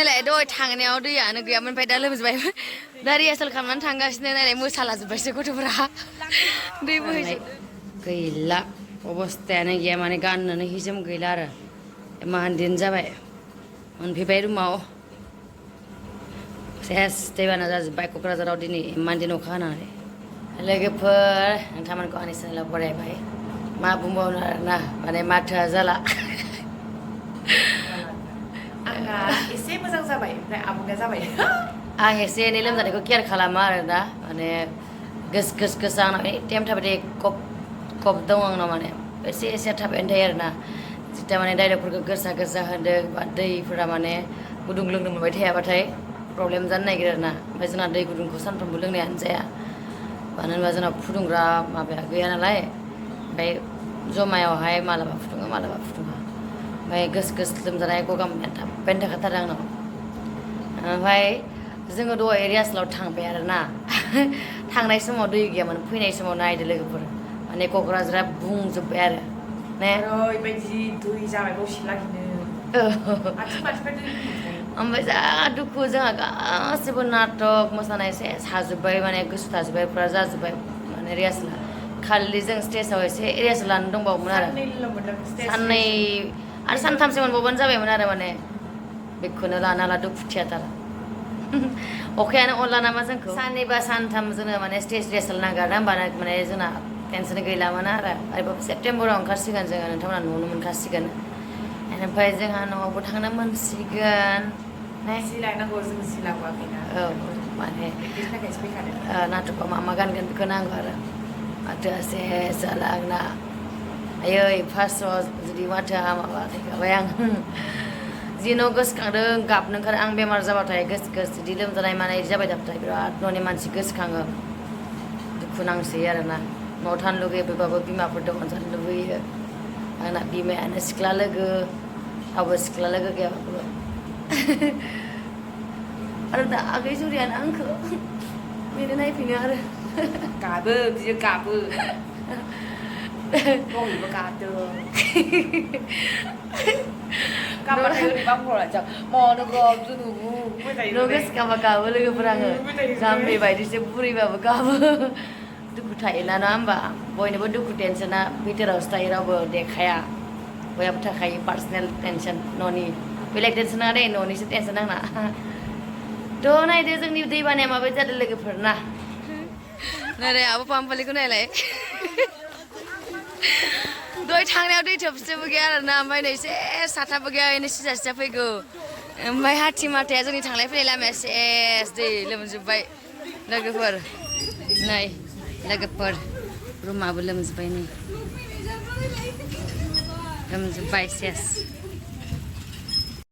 नालाय दहाय थांनायाव दैयानो गैयामोन ओमफ्राय दा लोमजोबबाय दा रिहार्सेल खालामनानै थांगासिनो नालाय मोसालाजोब्बायसो गथ'फोरा दै बोहैजोब गैला अबस्थायानो गैया माने गाननोनो हि जोम गैला आरो मान्दिन जाबाय मोनफैबाय रुमाव सेस दैबाना जाजोब्बाय क'क्राझाराव दिनै मान्दिन अखा हानानै लोगोफोर नोंथांमोनखौ आंनि चेनेलाव बरायबाय मा बुंबावनो आरोना माने माथोआ जाला आंना एसे मोजां जाबाय ओमफ्राय आबुंगा जाबाय आं एसे एनै लोमजानायखौ केयार खालामो आरोना माने गोस गोस गोस आंनाव एनि टाइम थाबाय थायो कफ दं आंनाव माने एसे एसे थाबायानो थायो आरोना जिता माने डाइलगफोरखौ गोसा गोसा होदों बा दैफोरा माने गुदुं लोंनो मोनबाय थायाबाथाय प्रब्लेम जानो नागिरो आरोना ओमफ्राय जोंना दै गुदुंखौ सानफ्रोमबो लोंनायानो जाया मानो होनबा जोंना फुदुंग्रा माबाया गैया नालाय ओमफ्राय जमायावहाय मालाबा फुदुङो मालाबा फुदुङा ओमफ्राय गोस गोस लोमजानाय गगा मोननाया थाबैनो थाखाथारो आंनाव ओमफ्राय जोङो दहाय रिहार्सेलाव थांबाय आरोना थांनाय समाव दै गैयामोन फैनाय समाव नायदो लोगोफोर माने क'क्राझारा बुंजोब्बाय आरो ने ओरैबायदि दै जाबाय दसे लागिनो ओमफ्राय जा दुखु जोंहा गासिबो नाटक मोसानाय सेस हाजोब्बाय माने गोसो थाजोब्बाय फुरा जाजोब्बाय माने रिहार्सेला खालि जों स्टेजाव एसे रिहार्सेल लानो दंबावोमोन आरो साननै आरो सानथामसो मोनबावबानो जाबायमोन आरो माने बेखौनो लानो हाला दुखुथियाथार अखायानो अनला नामा जोंखौ साननैबा सानथाम जोङो माने स्टेज रिहार्सेल नागारना होमबानो माने जोंना टेनसन गैलामोन आरो सेप्तेम्बराव ओंखारसिगोन जोङो नोंथांमोना नुनो मोनखासिगोन ओमफ्राय जोंहा न'आवबो थांनो मोनसिगोन जि लायनांगौ जों जि लाबोआखैना औ माने बेनि थाखायसो फैखादों नाटकआव मा मा गानगोन बेखौ नांगौ आरो माथोआ सेस जाला आंना आयै फार्स्टआव जुदि माथोआ हामाबा थैखाबाय आं जि न' गोसोखांदों गाबनो ओंखारो आं बेमार जाबाथाय गोस गोस बिदि लोमजानाय मानाय बिदि जाबाय थाबाथाय बिराद न'नि मानसि गोसोखाङो दुखु नांसोयो आरोना न'आव थानो लुगैयो बेबाबो बिमाफोरजों अनजानो लुगैयो आंना बिमायानो सिख्ला लोगो रावबो सिख्ला लोगो गैयाबाबो आरो दा आगै जुरियानो आंखौ बेनो नायफिनो आरो गाबो बियो गाबो गावनिबो गाबदों गाबबाथाय ओरैबा बुंहरलायसै मानो गाबदों नोङो न' गोसोखांबा गाबो लोगोफोर आङो जाम्बि बायदिसो बुरैबाबो गाबो दुखु थायोना नङा होमबा बयनोबो दुखु टेनसना भितोरावसो थायो रावबो देखाया बयहाबो थाखायो पार्सनेल टेनसन न'नि बेलेग टेनसन नङा दे न'निसो टेनसन आंना थ' नायदो जोंनि दै बानाया माबायदि जादों लोगोफोर ना नायलाय आब' पाम्पालिखौ नायलाय दहाय थांनायाव दै थोबसेबो गैया आरोना ओमफ्राय नै एसे साथाबो गैया एनै सिजा सिजा फैगौ ओमफ्राय हाथिमाथाया जोंनि थांलाय फैलाय लामाया सेस दै लोमजोब्बाय लोगोफोर नै लोगोफोर रुमाबो लोमजोब्बाय नै लोमजोब्बाय सेस